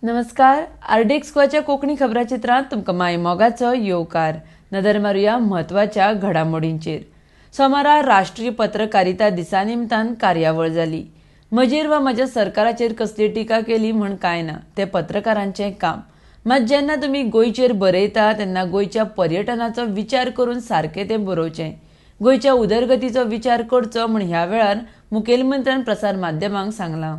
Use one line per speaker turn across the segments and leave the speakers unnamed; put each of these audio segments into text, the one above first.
नमस्कार, आरडीएक्स गोवाच्या कोंकणी खबराचित्रांत तुमकां माय मोगाचो येवकार. नदर मारुया म्हत्वाच्या घडामोडींचेर. सोमारा राष्ट्रीय पत्रकारिता दिसा निमतान कार्यावळ जाली. म्हजेर वा म्हज्या सरकाराचेर कसली टिका केली म्हूण कांय ना, तें पत्रकारांचें काम. मात जेन्ना तुमी गोंयचेर बरयता तेन्ना गोंयच्या पर्यटनाचो विचार करून सारकें तें बरोवचें, गोंयच्या उदरगतीचो विचार करचो म्हूण ह्या वेळार मुखेलमंत्र्यान प्रसार माध्यमांक सांगलां.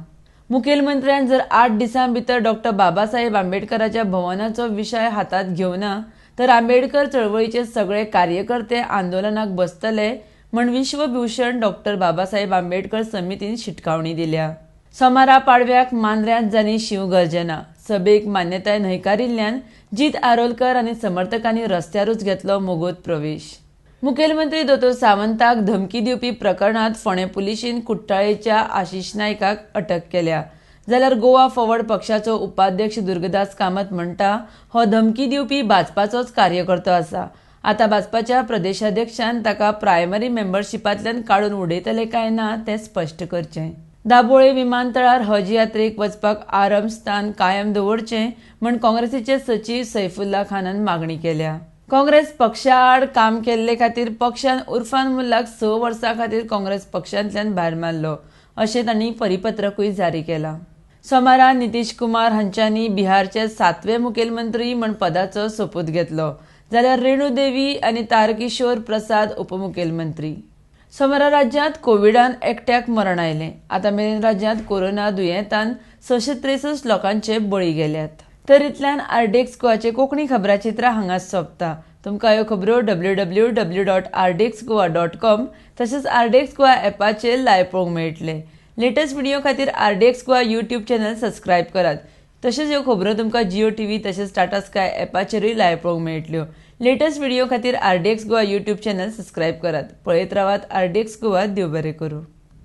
मुखेलमंत्र्यान जर 8 दिसां भितर डॉक्टर बाबासाहेब आंबेडकराच्या भवनाचो विशय हातांत घेवना तर आंबेडकर चळवळीचे सगळे कार्यकर्ते आंदोलनाक बसतले म्हण विश्वभूषण डॉक्टर बाबासाहेब आंबेडकर समितीन शिटकावणी दिल्या. सोमारा पाडव्याक मांद्र्यांत जाली शिवगर्जना. सभेक मान्यताय न्हयकारिल्ल्यान जीत आरोलकर आनी समर्थकांनी रस्त्यारूच घेतलो मोगोत प्रवेश. मुखेलमंत्री दोतोर सावंताक धमकी दिवपी प्रकरणांत फोंडें पुलिशेन कुट्टाळेच्या आशिष नायकाक अटक केल्या. जाल्यार गोवा फॉरवर्ड पक्षाचो उपाध्यक्ष दुर्गदास कामत म्हणटा, हो धमकी दिवपी भाजपाचोच कार्यकर्तो आसा. आतां भाजपाच्या प्रदेशाध्यक्षान ताका प्रायमरी मेंबरशिपांतल्यान काडून उडयतले काय ना तें स्पश्ट करचें. दाबोळे विमानतळार हज यात्रेक वचपाक आरंभ स्थान कायम दवरचें म्हण काँग्रेसीचे सचीव सैफुल्ला खानान मागणी केल्या. काँग्रेस पक्षा आड काम केल्ले खातीर पक्षान उर्फान मुल्लाक 6 वर्सां खातीर काँग्रेस पक्षांतल्यान भायर मारलो अशें तांणी परिपत्रकूय जारी केलां. सोमारा नितीश कुमार हांच्यांनी बिहारचे 7वे मुखेलमंत्री म्हण पदाचो सोपूत घेतलो, जाल्यार रेणू देवी आनी तारकिशोर प्रसाद उपमुखेलमंत्री. सोमारा राज्यांत कोविडान एकट्याक मरण आयलें. आतां मेरेन राज्यांत कोरोना दुयेंतान 663 लोकांचे बळी गेल्यात. तर इतल्यान आरडीएक्स गोवाचे कोंकणी खबराचित्रां हांगाच सोंपता. तुमकां ह्यो खबरो www.rdxgoa.com तशेंच आरडीएक्स गोवा ॲपाचेर लायव्ह पळोवंक मेळटले. लेटस्ट व्हिडिओ खातीर RDX Goa YouTube channel subscribe करात. तशेंच ह्यो खबरो तुमकां जिओ टीव्ही तशेंच टाटा स्काय ॲपाचेरूय लायव्ह पळोवंक मेळटल्यो. लेटस्ट व्हिडिओ खातीर RDX Goa YouTube channel subscribe करात. पळयत रावात आरडीएक्स गोवा. देव बरें करूं.